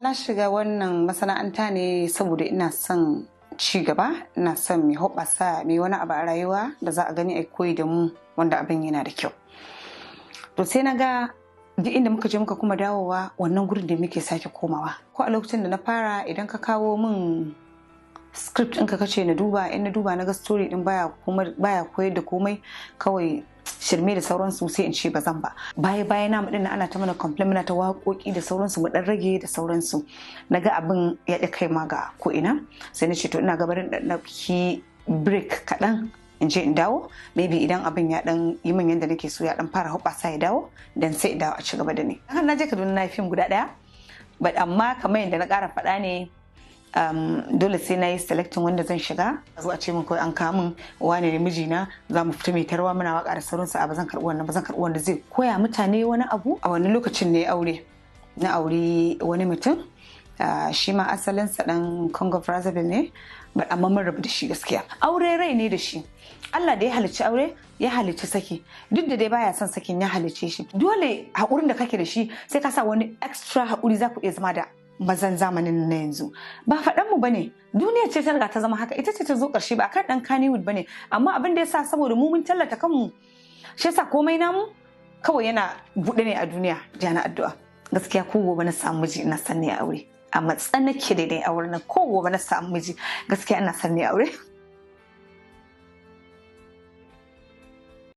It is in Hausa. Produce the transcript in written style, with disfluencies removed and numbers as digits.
Na shiga wannan masana'anta ne saboda ina son ci gaba, ina son mai hoɓasa, mai wani abu a rayuwa da za a gani a koyi da mu, wanda abin yana da kyau. To sai na ga duk inda muka je muka kuma dawowa, wannan gurin da muke sake komawa. Ko a lokacin da na fara, idan ka kawo min script ɗinka kace na duba, in na duba na ga story ɗin baya kuma baya koyar da komai, kawai shirme da sauransu, sai in ce ba zan ba. Baya baya na din ana ta mana complain, muna ta waƙoƙi da sauransu, mu dan rage da sauransu. Na ga abin ya ƙi kai ma ga ko ina, sai na ce to ina gabarin ɗan ɗauki break kaɗan, in je in dawo. Maybe idan abin ya dan yi min yadda nake so, ya dan fara hoɓasa, ya dawo dan sai in dawo a ci gaba da ni. Na je Kaduna, na yi fim guda ɗaya, but amma kamar yadda na ƙara faɗa ne, dole sai na yi selecting wanda zan shiga. A zo a ce min kawai an kawo min wane ne mijina, za mu fita mai tarwa muna waka da sauransu, a ba zan karɓi wannan ba. Zan karɓi wanda zai koya mutane wani abu. A wani lokacin ne aure, na auri wani mutum, shi ma asalinsa dan Congo Brazzaville ne, but amma mun rabu da shi. Gaskiya aure rai ne da shi. Allah da ya halicci aure ya halicci saki, duk da dai baya son sakin, ya halicce shi. Dole haƙurin da kake da shi sai ka sa wani extra haƙuri. Za ku iya zama da mazan zamanin na yanzu. Ba faɗan mu bane, duniya ce ta riga ta zama haka, ita ce ta zo ƙarshe. Ba akan ɗan Kannywood bane, amma abin da yasa, saboda mu mun tallata kanmu, shi yasa komai namu kawai yana buɗe ne a duniya. Jana addu'a, gaskiya ko gobe na samu miji, ina son ne aure. A matsa nake daidai auren nan. Ko gobe na samu miji, gaskiya ina son ne aure.